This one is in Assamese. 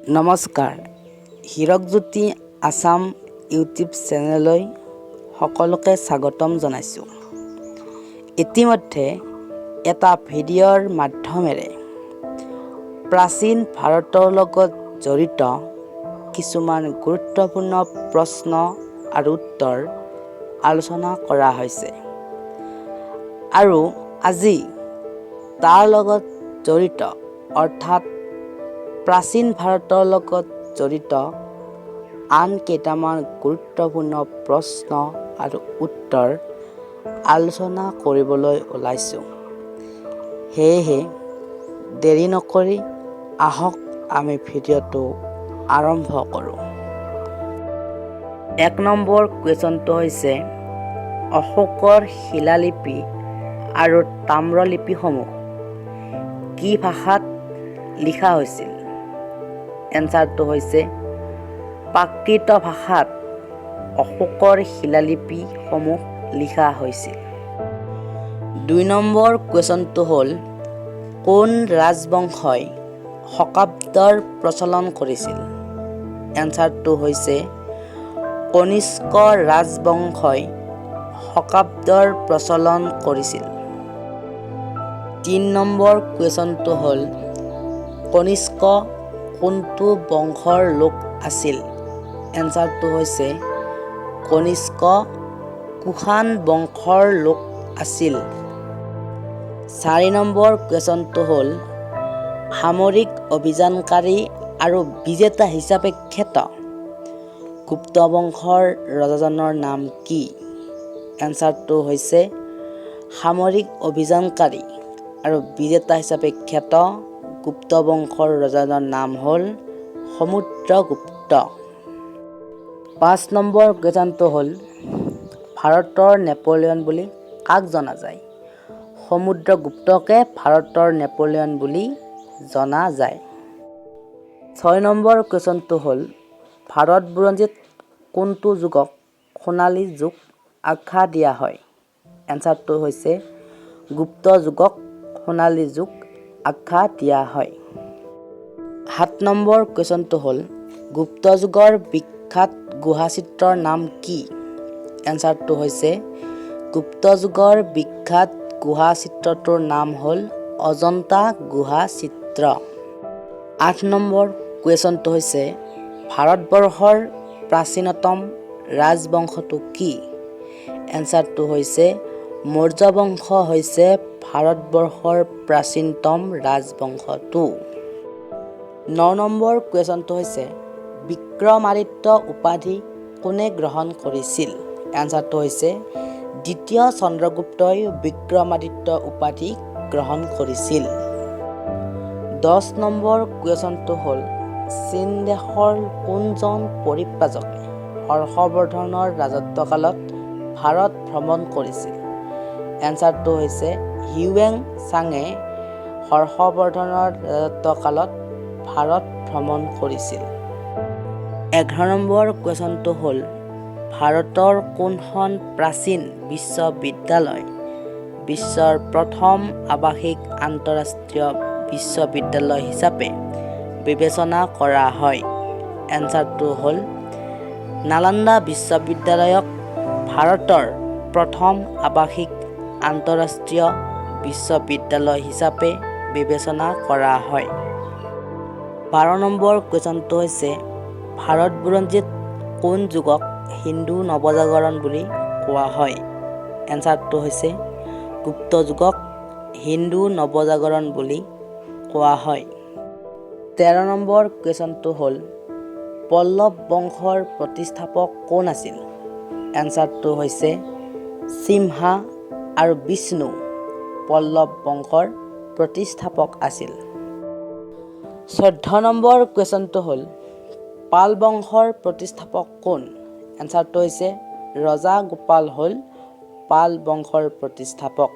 নমস্কাৰ, হীৰকজ্যোতি আছাম ইউটিউব চেনেললৈ সকলোকে স্বাগতম জনাইছোঁ। ইতিমধ্যে এটা ভিডিঅ'ৰ মাধ্যমেৰে প্ৰাচীন ভাৰতৰ লগত জড়িত কিছুমান গুৰুত্বপূৰ্ণ প্ৰশ্ন আৰু উত্তৰ আলোচনা কৰা হৈছে আৰু আজি তাৰ লগত জড়িত, অৰ্থাৎ প্ৰাচীন ভাৰতৰ লগত জড়িত আন কেইটামান গুৰুত্বপূৰ্ণ প্ৰশ্ন আৰু উত্তৰ আলোচনা কৰিবলৈ ওলাইছোঁ। সেয়েহে দেৰি নকৰি আহক, আমি ভিডিঅ'টো আৰম্ভ কৰোঁ। 1 নম্বৰ কুৱেশ্যনটো হৈছে, অশোকৰ শিলালিপি আৰু তাম্ৰলিপিসমূহ কি ভাষাত লিখা হৈছিল? এনচাৰটো হৈছে, প্ৰাকৃত ভাষাত অশোকৰ শিলালিপিসমূহ লিখা হৈছিল। 2 নম্বৰ কুৱেশ্যনটো হ'ল, কোন ৰাজবংশই শকাব্দৰ প্ৰচলন কৰিছিল? এনচাৰটো হৈছে, কনিষ্ক ৰাজবংশই শকাব্দৰ প্ৰচলন কৰিছিল। 3 নম্বৰ কুৱেশ্যনটো হ'ল, কনিষ্ক কোনটো বংশৰ লোক আছিল? এনচাৰটো হৈছে, কনিষ্ক কুষাণ বংশৰ লোক আছিল। 4 নম্বৰ কুৱেশ্যনটো হ'ল, সামৰিক অভিযানকাৰী আৰু বিজেতা হিচাপে খ্যাত গুপ্ত বংশৰ ৰজাজনৰ নাম কি? এনচাৰটো হৈছে, সামৰিক অভিযানকাৰী আৰু বিজেতা হিচাপে খ্যাত গুপ্ত বংশৰ ৰজাজনৰ নাম হ'ল সমুদ্ৰগুপ্ত। 5 নম্বৰ কুৱেশ্যনটো হ'ল, ভাৰতৰ নেপোলিয়ন বুলি কাক জনা যায়? সমুদ্ৰগুপ্তকে ভাৰতৰ নেপোলিয়ন বুলি জনা যায়। 6 নম্বৰ কুৱেশ্যনটো হ'ল, ভাৰত বুৰঞ্জীত কোনটো যুগক সোণালী যুগ আখ্যা দিয়া হয়? এনচাৰটো হৈছে, গুপ্ত যুগক সোণালী যুগ আখ্যা দিয়া হয়। 7 নম্বৰ কুৱেশ্যনটো হ'ল, গুপ্ত যুগৰ বিখ্যাত গুহাচিত্ৰৰ নাম কি? এনচাৰটো হৈছে, গুপ্ত যুগৰ বিখ্যাত গুহাচিত্ৰটোৰ নাম হ'ল অজন্তা গুহা চিত্ৰ। 8 নম্বৰ কুৱেশ্যনটো হৈছে, ভাৰতবৰ্ষৰ প্ৰাচীনতম ৰাজবংশটো কি? এনচাৰটো হৈছে, মৌৰ্য বংশ হৈছে ভাৰতবৰ্ষৰ প্ৰাচীনতম ৰাজবংশটো। 9 নম্বৰ কুৱেশ্যনটো হৈছে, বিক্ৰমাদিত্য উপাধি কোনে গ্ৰহণ কৰিছিল? এনচাৰটো হৈছে, দ্বিতীয় চন্দ্ৰগুপ্তই বিক্ৰমাদিত্য উপাধি গ্ৰহণ কৰিছিল। 10 নম্বৰ কুৱেশ্যনটো হ'ল, চীন দেশৰ কোনজন পৰিব্ৰাজকে হৰ্ষবৰ্ধনৰ ৰাজত্বকালত ভাৰত ভ্ৰমণ কৰিছিল? এনচাৰটো হৈছে, হিউৱেন চাঙে হৰ্ষবৰ্ধনৰ ৰাজত্বকালত ভাৰত ভ্ৰমণ কৰিছিল। 11 নম্বৰ কুৱেশ্যনটো হ'ল, ভাৰতৰ কোনখন প্ৰাচীন বিশ্ববিদ্যালয় বিশ্বৰ প্ৰথম আৱাসিক আন্তঃৰাষ্ট্ৰীয় বিশ্ববিদ্যালয় হিচাপে বিবেচনা কৰা হয়? এনচাৰটো হ'ল, নালান্দা বিশ্ববিদ্যালয়ক ভাৰতৰ প্ৰথম আৱাসিক আন্তঃৰাষ্ট্ৰীয় বিশ্ববিদ্যালয় হিচাপে বিবেচনা কৰা হয়। 12 নম্বৰ কুৱেশ্যনটো হৈছে, ভাৰত বুৰঞ্জীত কোন যুগক হিন্দু নৱজাগৰণ বুলি কোৱা হয়? এনচাৰটো হৈছে, গুপ্ত যুগক হিন্দু নৱজাগৰণ বুলি কোৱা হয়। 13 নম্বৰ কুৱেশ্যনটো হ'ল, পল্লৱ বংশৰ প্ৰতিষ্ঠাপক কোন আছিল? এনচাৰটো হৈছে, সিমহা আৰু বিষ্ণু পল্লৱ বংশৰ প্ৰতিষ্ঠাপক আছিল। 14 নম্বৰ কুৱেশ্যনটো হ'ল, পাল বংশৰ প্ৰতিষ্ঠাপক কোন? এনচাৰটো হৈছে, ৰজা গোপাল হ'ল পাল বংশৰ প্ৰতিষ্ঠাপক।